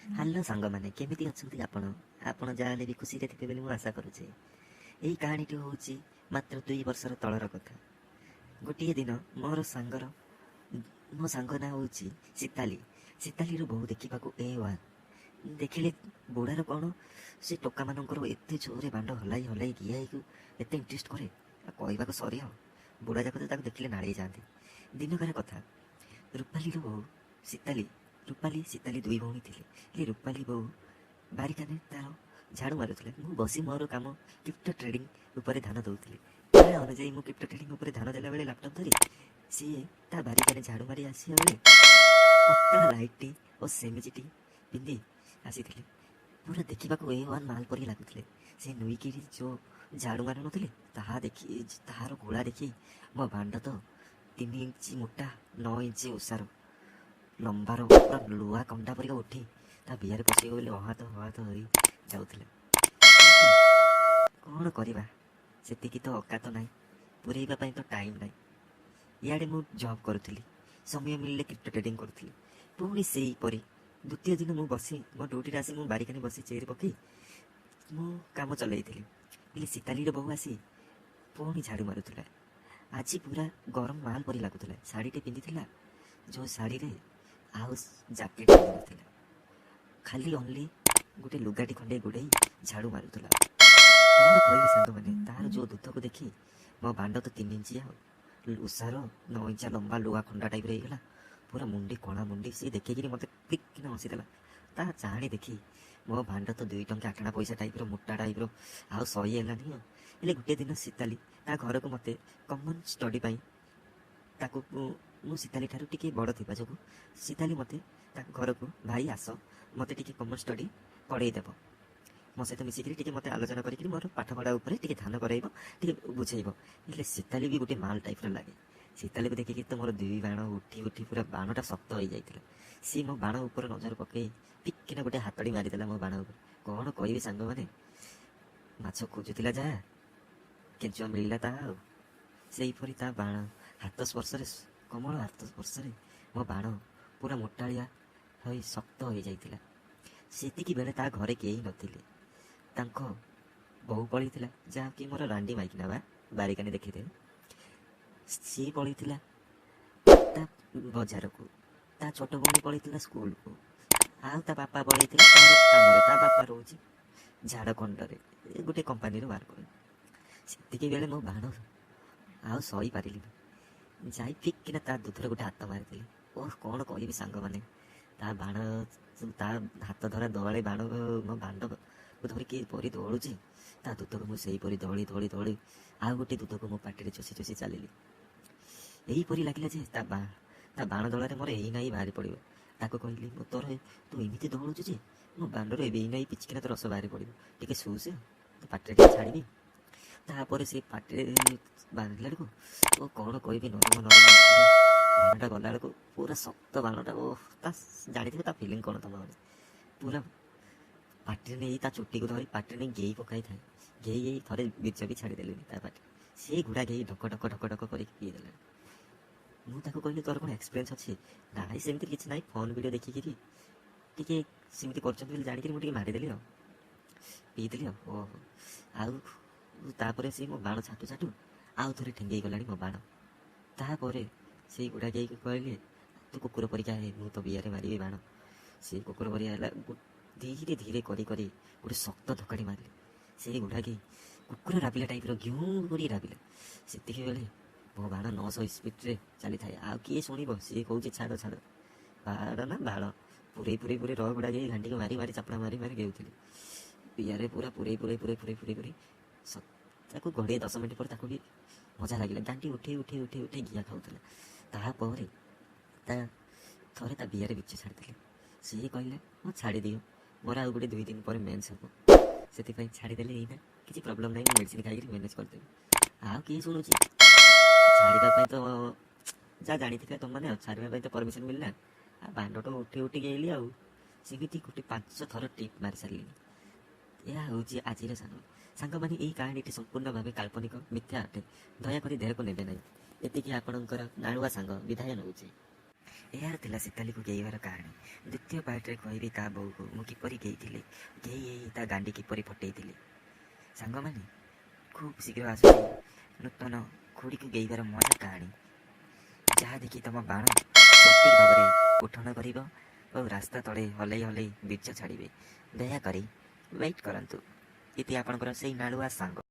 Hello ସାଙ୍ଗମାନେ, କେମିତି ଅଛନ୍ତି ଆପଣ? ଆପଣ ଯାହାହେଲେ ବି ଖୁସିରେ ଥିବେ ବୋଲି ମୁଁ ଆଶା କରୁଛି। ଏହି କାହାଣୀଟି ହେଉଛି ମାତ୍ର 2 ବର୍ଷର ତଳର କଥା। ଗୋଟିଏ ଦିନ ମୋର ସାଙ୍ଗର, ମୋ ସାଙ୍ଗ ନାଁ ହେଉଛି ସୀତାଲି। ସୀତାଲିର ବୋହୂ ଦେଖିବାକୁ ଏ1। ଦେଖିଲେ ବୁଢ଼ାର କ'ଣ ସେ ଟୋକାମାନଙ୍କର ଏତେ ଜୋରରେ ବାଣ୍ଡ ହଲାଇ ହଲାଇ ଗିଆଇକୁ ଏତେ ଇଣ୍ଟରେଷ୍ଟ କରେ, ଆଉ କହିବାକୁ ସରି। ଆଉ ବୁଢ଼ା ଯାକ ତ ତାକୁ ଦେଖିଲେ ନାଳେଇ ଯାଆନ୍ତି। ଦିନକାର କଥା, ରୂପାଲିର ବୋହୂ ସୀତାଲି, ରୂପାଲି ସୀତାଲି ଦୁଇ ଭଉଣୀ ଥିଲେ। ହେଲେ ରୂପାଲି ବୋହୂ ବାରିକାନେ ତାର ଝାଡ଼ୁ ମାରୁଥିଲେ। ମୁଁ ବସି ମୋର କାମ କ୍ରିପ୍ଟୋ ଟ୍ରେଡ଼ିଂ ଉପରେ ଧ୍ୟାନ ଦେଉଥିଲି। ତା ଅନୁଯାୟୀ ମୁଁ କ୍ରିପ୍ଟୋ ଟ୍ରେଡ଼ିଂ ଉପରେ ଧ୍ୟାନ ଦେଲାବେଳେ ଲାପଟପ୍ ଧରି ସିଏ ତା ବାରିକାନେ ଝାଡ଼ୁ ମାରି ଆସିବା ବେଳେ ପତଳା ଲାଇଟ୍ଟି ଓ ସେମିଜିଟି ପିନ୍ଧି ଆସିଥିଲେ। ପୁରା ଦେଖିବାକୁ ଏ1 ମାଲ ପରି ଲାଗୁଥିଲେ। ସେ ନୁଇକିରି ଯେଉଁ ଝାଡ଼ୁ ମାରୁନଥିଲେ, ତାହା ଦେଖି, ତାହାର ଗୋଳା ଦେଖି ମୋ ବାଣ୍ଡ ତ 3 ଇଞ୍ଚ ମୋଟା, 9 ଇଞ୍ଚ ଓସାର ଲମ୍ବାର ପୁରା ଲୁହା କଣ୍ଟା ପରିକା ଉଠି ତା ବିଆରେ ପଶିବ ବୋଲି ଅହାତ ଅହାତ ହୋଇ ଯାଉଥିଲେ। କିନ୍ତୁ କ'ଣ କରିବା, ସେତିକି ତ ଅକାତ ନାହିଁ, ପୁରେଇବା ପାଇଁ ତ ଟାଇମ୍ ନାହିଁ। ଇଆଡ଼େ ମୁଁ ଜବ୍ କରୁଥିଲି, ସମୟ ମିଳିଲେ କ୍ରିପ୍ଟୋ ଟ୍ରେଡ଼ିଂ କରୁଥିଲି। ପୁଣି ସେଇପରି ଦ୍ୱିତୀୟ ଦିନ ମୁଁ ବସି ମୋ ଡ୍ୟୁଟିରେ ଆସି ମୁଁ ବାରିକାନି ବସି ଚେୟାର ପକାଇ ମୁଁ କାମ ଚଲେଇଥିଲି। ହେଲେ ସୀତାଲିର ବୋହୂ ଆସି ପୁଣି ଝାଡ଼ୁ ମାରୁଥିଲା। ଆଜି ପୁରା ଗରମ ମାଲ ପରି ଲାଗୁଥିଲା। ଶାଢ଼ୀଟେ ପିନ୍ଧିଥିଲା, ଯେଉଁ ଶାଢ଼ୀରେ ଆଉ ଜ୍ୟାକେଟ୍ ପିନ୍ଧିନଥିଲା, ଖାଲି ଓନ୍ଲି ଗୋଟେ ଲୁଗାଟି ଖଣ୍ଡେ ଗୁଡ଼େଇ ଝାଡ଼ୁ ମାରୁଥିଲା। କ'ଣ କହିବି ସାଙ୍ଗମାନେ, ତାର ଯେଉଁ ଦୁଧକୁ ଦେଖି ମୋ ବାଣ୍ଡ ତ 3 ଇଞ୍ଚିଆ ଉଷାର 9 ଇଞ୍ଚିଆ ଲମ୍ବା ଲୁହା ଖଣ୍ଡା ଟାଇପ୍ର ହେଇଗଲା। ପୁରା ମୁଣ୍ଡି କଳା ମୁଣ୍ଡି। ସିଏ ଦେଖିକିରି ମୋତେ କିନା ହସିଦେଲା। ତା ଚାହାଣି ଦେଖି ମୋ ଭାଣ୍ଡ ତ 2 ଟଙ୍କା 8 ଆଣା ପଇସା ଟାଇପ୍ର ମୋଟା ଟାଇପ୍ର, ଆଉ ସହି ହେଲାନି। ଆଉ ହେଲେ ଗୋଟିଏ ଦିନ ସୀତାଲି ତା ଘରକୁ ମୋତେ କମନ୍ ଷ୍ଟଡ଼ି ପାଇଁ ତାକୁ, ମୁଁ ସୀତାଲି ଠାରୁ ଟିକେ ବଡ଼ ଥିବା ଯୋଗୁଁ ସୀତାଲି ମୋତେ ତାଙ୍କ ଘରକୁ, ଭାଇ ଆସ, ମୋତେ ଟିକେ କମନ୍ ଷ୍ଟଡ଼ି ପଢ଼େଇ ଦେବ, ମୋ ସହିତ ମିଶିକିରି ଟିକେ ମୋତେ ଆଲୋଚନା କରିକିରି ମୋର ପାଠପଢ଼ା ଉପରେ ଟିକେ ଧ୍ୟାନ କରାଇବ, ଟିକେ ବୁଝେଇବ। ହେଲେ ସୀତାଲି ବି ଗୋଟେ ମାଲ ଟାଇପ୍ର ଲାଗେ। ସୀତାଲିକୁ ଦେଖିକି ତ ମୋର ଦୁଇ ବାଣ ଉଠି ଉଠି ପୁରା ବାଣଟା ଶକ୍ତ ହେଇଯାଇଥିଲା। ସିଏ ମୋ ବାଣ ଉପରେ ନଜର ପକେଇ ଟିକିନା ଗୋଟେ ହାତଟି ମାରିଦେଲା ମୋ ବାଣ ଉପରେ। କ'ଣ କହିବି ସାଙ୍ଗମାନେ, ମାଛ ଖୋଜୁଥିଲା ଯାହା, କେଞ୍ଚୁଆ ମିଳିଲା ତାହା। ଆଉ ସେଇପରି ତା ବାଣ ହାତ ସ୍ପର୍ଶରେ, କୋମଳ ହାତ ସ୍ପର୍ଶରେ ମୋ ବାଣ ପୁରା ମୋଟାଳିଆ ହୋଇ ଶକ୍ତ ହୋଇଯାଇଥିଲା। ସେତିକି ବେଳେ ତା ଘରେ କେହି ନଥିଲେ। ତାଙ୍କ ବୋହୂ ପଳେଇଥିଲା, ଯାହାକି ମୋର ରାଣ୍ଡି ମାଇକିନା ବା ବାରିକାନି ଦେଖିଥିଲେ। ସିଏ ପଳେଇଥିଲା ତା ବଜାରକୁ, ତା ଛୋଟ ଭଉଣୀ ପଳେଇଥିଲା ସ୍କୁଲକୁ, ଆଉ ତା ବାପା ପଳେଇଥିଲା ତାର କାମରେ। ତା ବାପା ରହୁଛି ଝାଡ଼ଖଣ୍ଡରେ ଗୋଟେ କମ୍ପାନୀରେ ୱାର୍କ କରେ। ସେତିକି ବେଳେ ମୋ ବାଣ ଆଉ ସହିପାରିଲିନି, ଯାଇ ଫିକ୍ କିନା ତା ଦୁଧରେ ଗୋଟେ ହାତ ମାରିଥିଲି। ଓହ, କ'ଣ କହିବି ସାଙ୍ଗମାନେ, ତା ବାଣ, ତା ହାତ ଧରା ଦଳେ ବାଣ ମୋ ବାଣ୍ଡକୁ ଧରି କିପରି ଦୋଳୁଛି, ତା ଦୁଧକୁ ମୁଁ ସେଇପରି ଦଳି ଦଳି ଦଳି ଆଉ ଗୋଟେ ଦୁଧକୁ ମୋ ପାଟିରେ ଚୋଷି ଚୋଷି ଚାଲିଲି। ଏହିପରି ଲାଗିଲା ଯେ ତା ବାଣ ଦଳରେ ମୋର ଏଇ ନାଇଁ ବାହାରି ପଡ଼ିବ। ତାକୁ କହିଲି, ମୁଁ ତୋର ତୁ ଏମିତି ଦଳୁଛୁ ଯେ ମୋ ବାଣ୍ଡରୁ ଏବେ ଏଇ ନାଇଁ ପିଚିକିନା ତ ରସ ବାହାରି ପଡ଼ିବ, ଟିକେ ଶୁସେ, ତୋ ପାଟିରେ ଟିକେ ଛାଡ଼ିବି। ତାପରେ ସେ ପାଟିରେ ବାନ୍ଧିଲା ବେଳକୁ ଓ କ'ଣ କହିବି, ନରମ ନରମ ବାଣଟା ଗଲା ବେଳକୁ ପୁରା ଶକ୍ତ ବାଣଟା। ଓ ତା ଜାଣିଥିବେ ତା ଫିଲିଂ କ'ଣ ତମ ମାନେ। ପୁରା ପାଟିରେ ନେଇ ତା ଚୁଟିକୁ ଧରି ପାଟିରେ ନେଇ ଗେଇ ପକାଇଥାଏ। ଗେଇ ଗେଇ ଥରେ ବୀର୍ଯ୍ୟ ବି ଛାଡ଼ିଦେଲିନି ତା ପାଟି। ସେ ଗୁଡ଼ା ଗେଇ ଢକ ଢକ ଢକ ଢକ କରିକି ପିଇଦେଲାଣି। ମୁଁ ତାକୁ କହିଲି, ତୋର କ'ଣ ଏକ୍ସପିରିଏନ୍ସ ଅଛି? ନାଇଁ, ସେମିତି କିଛି ନାହିଁ, ଫୋନ୍ ଭିଡ଼ିଓ ଦେଖିକିରି ଟିକେ ସେମିତି କରୁଛନ୍ତି ବୋଲି ଜାଣିକିରି ମୁଁ ଟିକେ ମାରିଦେଲି ଆଉ ପିଇଦେଲି। ଆଉ ଓହୋ, ଆଉ ତାପରେ ସେ ମୋ ବାଣ ଛାଟୁ ଛାଟୁ ଆଉ ଥରେ ଠେଙ୍ଗେଇ ଗଲାଣି ମୋ ବାଣ। ତାପରେ ସେଇ ଗୁଡ଼ା ଗେଇକି କହିଲେ, ତୁ କୁକୁର ପରିକା ହେ, ମୁଁ ତ ବିଆରେ ମାରିବି ବାଣ। ସେ କୁକୁର ପରିକା ହେଲା, ଧୀରେ ଧୀରେ କରି କରି ଗୋଟେ ଶକ୍ତ ଧକାଡ଼ି ମାରିଲି। ସେଇ ଗୁଡ଼ା ଗେଇ କୁକୁର ରାବିଲା ଟାଇପ୍ର ଘିଉଁ କରି ରାବିଲା। ସେତିକି ବେଳେ ମୋ ବାଣ 900 ସ୍ପିଡ଼ରେ ଚାଲିଥାଏ। ଆଉ କିଏ ଶୁଣିବ? ସିଏ କହୁଛି ଛାଡ଼ ଛାଡ଼, ବାଡ଼ ନା ବାଳ ପୁରେଇ ପୁରେଇ ପୁରେଇ ର ଗୁଡ଼ା ଗେଇ ଘାଣ୍ଟିକି ମାରି ମାରି ଚାପଡ଼ା ମାରି ମାରି ଗେଉଥିଲି ପିଆରେ ପୁରା ପୁରେଇ ପୁରେଇ ପୁରେଇ ପୁରେଇ ପୁରେଇ ପୁରେଇ ତାକୁ ଘଡ଼ିଏ 10 ମିନିଟ୍ ପରେ ତାକୁ ବି ମଜା ଲାଗିଲା। ଗାଣ୍ଟି ଉଠେଇ ଉଠେଇ ଉଠେଇ ଉଠେଇ ଘିଆ ଖାଉଥିଲା। ତାପରେ ତା ଥରେ ତା ବିଆରେ ବିଛ ଛାଡ଼ିଥିଲି। ସିଏ କହିଲେ, ହଁ ଛାଡ଼ିଦିଅ, ମୋର ଆଉ ଗୋଟେ 2 ଦିନ ପରେ ମେନ୍ସ ହେବ, ସେଥିପାଇଁ ଛାଡ଼ିଦେଲେ ଏଇନା କିଛି ପ୍ରୋବ୍ଲେମ୍ ନାହିଁ, ମୁଁ ମେଡ଼ିସିନ ଖାଇକିରି ମ୍ୟାନେଜ୍ କରିଦେବି। ଆଉ କିଏ ଶୁଣୁଛି? ଛାଡ଼ିବା ପାଇଁ ତ ଯାହା ଜାଣିଥିଲେ ତୁମମାନେ, ଆଉ ଛାଡ଼ିବା ପାଇଁ ତ ପରମିସନ୍ ମିଳିଲା। ଆଉ ବାଣ୍ଡଟ ଉଠି ଉଠି ଗେଇଲି, ଆଉ ସେମିତି ଗୋଟେ 5 ଥର ଟିପ୍ ମାରି ସାରିଲିଣି। ଏହା ହେଉଛି ଆଜିର ସାଙ୍ଗ। ସାଙ୍ଗମାନେ, ଏହି କାହାଣୀଟି ସମ୍ପୂର୍ଣ୍ଣ ଭାବେ କାଳ୍ପନିକ, ମିଥ୍ୟା ଅଟେ। ଦୟାକରି ଦେହକୁ ନେବେ ନାହିଁ। ଏତିକି ଆପଣଙ୍କର ନାଳୁଆ ସାଙ୍ଗ ବିଦାୟ ନେଉଛି। ଏହାର ଥିଲା ଶୀତାଲିକୁ ଗେହିବାର କାହାଣୀ। ଦ୍ୱିତୀୟ ପାର୍ଟରେ କହିବି ତା ବୋଉକୁ ମୁଁ କିପରି ଗେହିଥିଲି, ଗେହି ଗେହି ତା ଗାଣ୍ଡି କିପରି ଫଟେଇଥିଲି। ସାଙ୍ଗମାନେ, ଖୁବ୍ ଶୀଘ୍ର ଆସୁଛି ନୂତନ ଖୁଡ଼ିକୁ ଗେହିବାର ମଜା କାହାଣୀ, ଯାହା ଦେଖି ତମ ବାଣ ସଠିକ୍ ଭାବରେ ଉଠଣ କରିବ ଓ ରାସ୍ତା ତଳେ ହଲେଇ ହଲେଇ ବୀର୍ଯ୍ୟ ଛାଡ଼ିବେ। ଦୟାକରି ୱେଟ୍ କରନ୍ତୁ। ଇତି ଆପଣଙ୍କର ସେଇ ନାଳୁଆ ସାଙ୍ଗ।